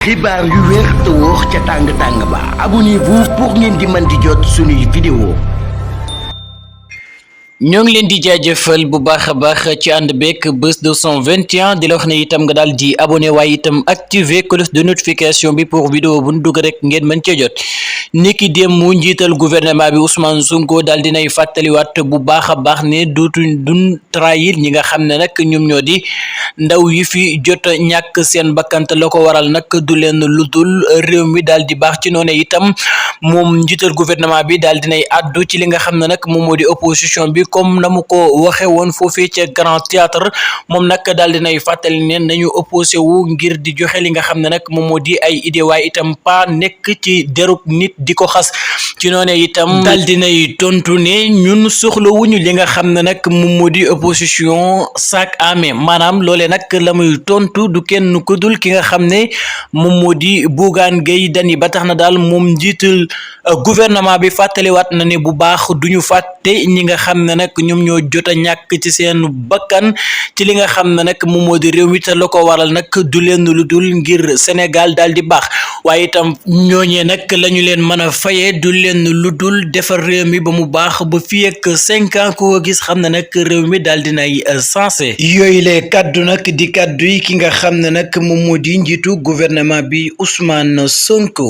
xibaar yu wér te wóor ca tàng ba abonnez-vous pour ngeen di mën di jot suñuy vidéo. ñoo ngi leen di jaajëfal bu baax a baax ci ànd beeg Buzz 221 di la wax ne itam nga daal di abonné waaye itam activer cloche de notification bi pour vidéo bu ñu dugg rek ngeen mën cee jot. niki dem mu njiital gouvernement bi Ousmane Sonko daal dinay fàttaliwaat bu baax a baax ne duñ trahir ñi nga xam ne nag ñoom ñoo di ndaw yi fi jot a ñàkk seen bakkante la ko waral nag du leen lu dul réew mi daal di baax ci noonu itam moom njiital gouvernement bi daal dinay addu ci li nga xam ne nag moom moo di opposition bi comme na mu ko waxe woon foofee ca Grand Théâtre moom nag daal dinay fàttali ne nañu opposé wu ngir di joxe li nga xam ne nag moom moo di ay idée waaye itam pa nekk ci derub nit di ko xas ci noonu itam daal dinay tontu ne ñun soxlawuñu li nga xam ne nag moom moo di opposition sac à main maanaam loolee nag la muy tontu du kenn ku dul ki nga xam ne moom moo di Bougane Gueye Dany ba tax na daal moom njiital gouvernement bi fàttaliwaat na ne bu baax duñu fàtte ñi nga xam ne nag ñoom ñoo jot a ñàkk ci seen bakkan ci li nga xam ne nag moom moo di réew mi te la ko waral nag du leen lu dul ngir Sénégal daal di baax waaye itam ñooñee nag la ñu leen mën a fayee du leen lu dul defar réew mi ba mu baax ba fii ak 5 ans ku ko gis xam ne nag réew mi daal dinay sensé yooyu lee kàddu nag di kàddu yi ki nga xam ne nag moom moo di njiitu gouvernement bi Ousmane Sonko.